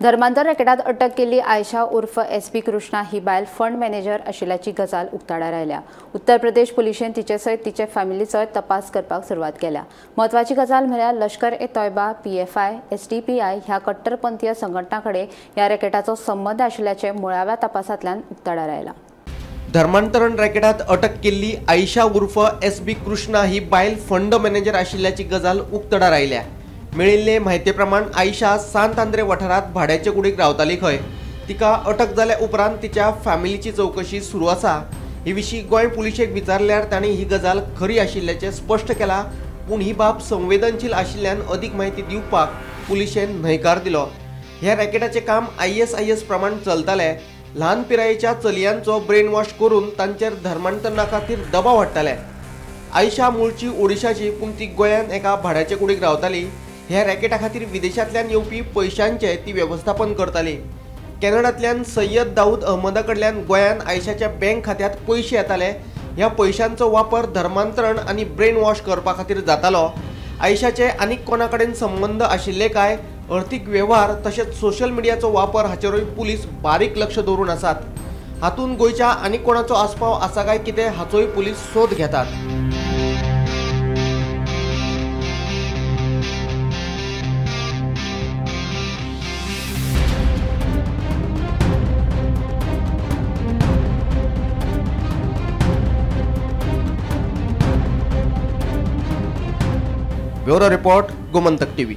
धर्मांतर रॅकेटात अटक केल्ली आयशा उर्फ एस.बी. कृष्णा ही बायल फंड मॅनेजर आशिल्ल्याची गजाल उक्ताडार आयल्या. उत्तर प्रदेश पुलिशेन तिचे सयत तिचे फॅमिलीचोय तपास करपाक सुरवात केल्या. म्हत्वाची गजाल म्हळ्यार लश्कर ए तोयबा, पीएफआय, एसडीपीआय ह्या कट्टरपंथीय संघटना कडेन ह्या रॅकेटाचो संबंद आशिल्ल्याचें मुळाव्या तपासांतल्यान उक्ताडार आयलां. धर्मांतरण रॅकेटात अटक केल्ली आयशा उर्फ एस.बी. कृष्णा ही बायल फंड मॅनेजर आशिल्ल्याची गजाल उक्ताडार आयल्या. मेळिल्ले म्हायती प्रमाण आयशा सांत आंद्रे वाठारांत भाड्याचे कुडीक रावताली खंय. तिका अटक जाल्या उपरांत तिच्या फॅमिलीची चवकशी सुरू आसा. हे विशीं गोंय पुलिशेक विचारल्यार तांणी ही गजाल खरी आशिल्ल्याचें स्पश्ट केलां, पूण ही बाब संवेदनशील आशिल्ल्यान अदीक म्हायती दिवपाक पुलिशेन न्हयकार दिलो. ह्या रॅकेटाचें काम ISIS प्रमाण चलतालें. ल्हान पिरायेच्या चलयांचो ब्रेन वॉश करून तांचेर धर्मांतरणा खातीर दबाव हाडटाले. आयशा मूळची ओडिशाची, पूण ती गोंयांत एका भाड्याचे कुडीक रावताली. ह्या रॅकेटा खातीर विदेशांतल्यान येवपी पयशांचें ती वेवस्थापन करताली. कॅनडांतल्यान सय्यद दाऊद अहमदा कडल्यान गोंयांत आयशाच्या बँक खात्यांत पयशे येताले. ह्या पयशांचो वापर धर्मांतरण आनी ब्रेन वॉश करपा खातीर जातालो. आयशाचे आनीक कोणा कडेन संबंद आशिल्ले काय, अर्थीक वेव्हार तशेंच सोशल मिडियाचो वापर हाचेरूय पुलीस बारीक लक्ष दवरून आसात. हातूंत गोंयच्या आनीक कोणाचो आस्पाव आसा काय कितें हाचोय पुलीस सोद घेतात. Bureau report, Gomantak TV.